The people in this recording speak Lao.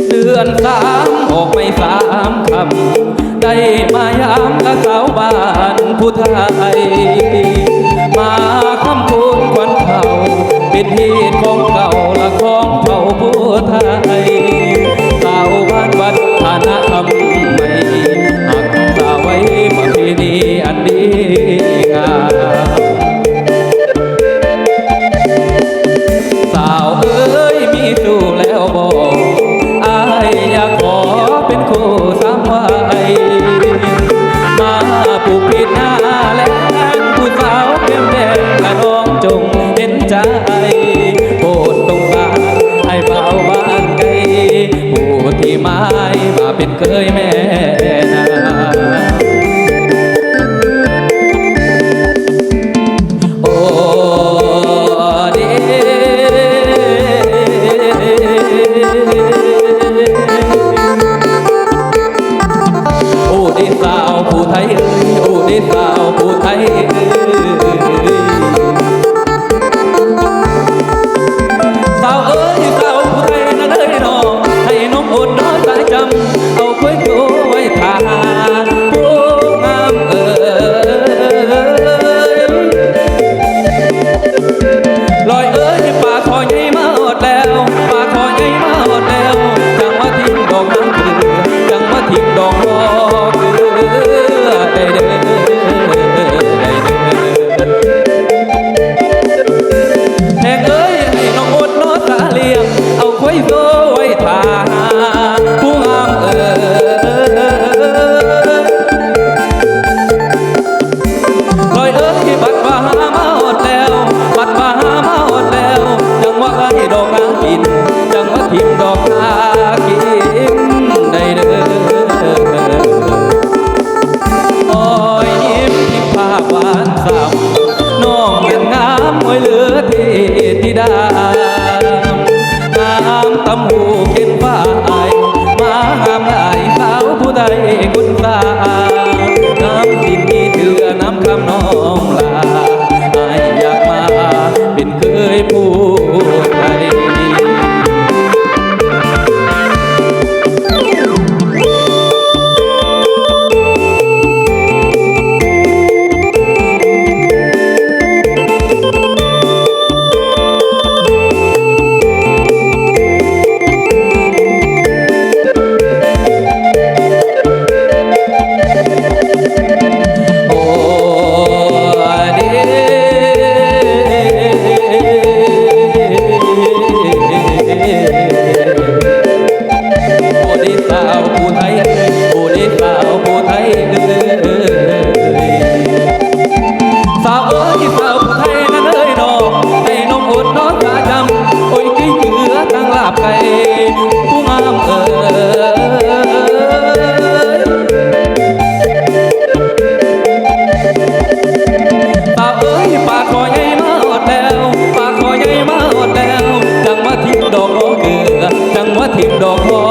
ເດືອນສາມອອກໃໝ່ສາມຄ່ຳ ໄດ້ມາຢາມລະສາວບ້ານຜູ້ໄທ ມາຄ້ຳຄູນຂວັນເຂົາ ເປັນຮີດຂອງເກົ່າລະຂອງເຜົ່າຜູ້ໄທ ສາວບ້ານວັດທະນະທຳໃໝ່ ຮັກສາໄວ້ປະເພນີອັນດີງາມ. ສາວເອີຍ ມີຊູ້ແລ້ວບໍ? ອ້າຍຢາກຂໍເປັນຄູ່ສາມໄວ ມາປູກພິດນາແລ້ງ ຜູ້ສາວແກ້ມແດງ ຂະນ້ອງຈົ່ງເຫັນໃຈ ໂປດສົງສານອ້າຍບ່າວບ້ານໄກ ຜູ້ທີ່ໝາຍມາເປັນເຂີຍແມ່ນາງ. ໂອເດ ໂອເດສາວຜູ້ໄທເອີຍ ໂອເດສາວຜູ້ໄທເອີຍ ສາວເອີຍ ສາວຜູ້ໄທນະເອີຍນ້ອງ ໃຫ້ນ້ອງອົດນອນຕາຈຳ ເອົາຄວາຍໂຕໄວ້ຖ້າ ຜູ້ງາມເອີຍ. ລອຍເອີຍ ປາຄໍໃຫຍ່ມາຮອດແລ້ວ ປາຄໍໃຫຍ່ມາຮອດແລ້ວ ຈັ່ງມາຖິ້ມດອກນາງເກືອ ຈັ່ງມາຖິ້ມດອກຮອກເກືອ ໄດ້ເດີ ໄດ້ເດີ. ແພງເອີຍ ໃຫ້ນ້ອງອົດນອນຕາລ້ຽງ ເອົາຄວາຍໂຕໄວ້ຖ້າ ຜູ້ງາມເອີຍ. ລອຍເອີຍ ບັດວ່າຫາມາຮອດແລ້ວ ບັດວ່າຫາມາຮອດແລ້ວ ຈັ່ງວ່າໄດ້ດອກນາກິນ ຈັ່ງວ່າຖິ້ມດອກນາກິນ ໄດ້ເດີ. ໂອ້ຍ ຍິ້ມທິບພາກຫວານຊ້ຳ ນ້ອງນັ້ນງາມ ໂອ້ຍ ເລີດເທດທິດາ ງາມຕ່ຳຫູກເຫັນຟ້າອາຍ ມາງາມຫຼາຍສາວຜູ້ໃດຄົນສາ ງາມສິນມີເທື່ອນຳຄຳນ້ອງຫຼ້າ ອ້າຍຢາກມາເປັນເຂີຍຜູ້ໄທ. ໂອເດ ໂອເດສາວຜູ້ໄທ ໂອເດສາວຜູ້ໄທເອີຍ. ສາວເອີຍ ສາວຜູ້ໄທນັ້ນເອີຍນ້ອງ ໃຫ້ນ້ອງອົດນອນຖ້າຈຳ ໂອ້ຍ ກິນເກືອຕັ້ງລາບໄກ່ ຜູ້ງາມເອີຍ. ສາວເອີຍ ປາຄໍໃຫຍ່ມາຮອດແລ້ວ ປາຄໍໃຫຍ່ມາຮອດແລ້ວ ຈັ່ງມາຖິ້ມດອກຮອກເກືອ ຈັ່ງມາຖິ້ມດອກຮອ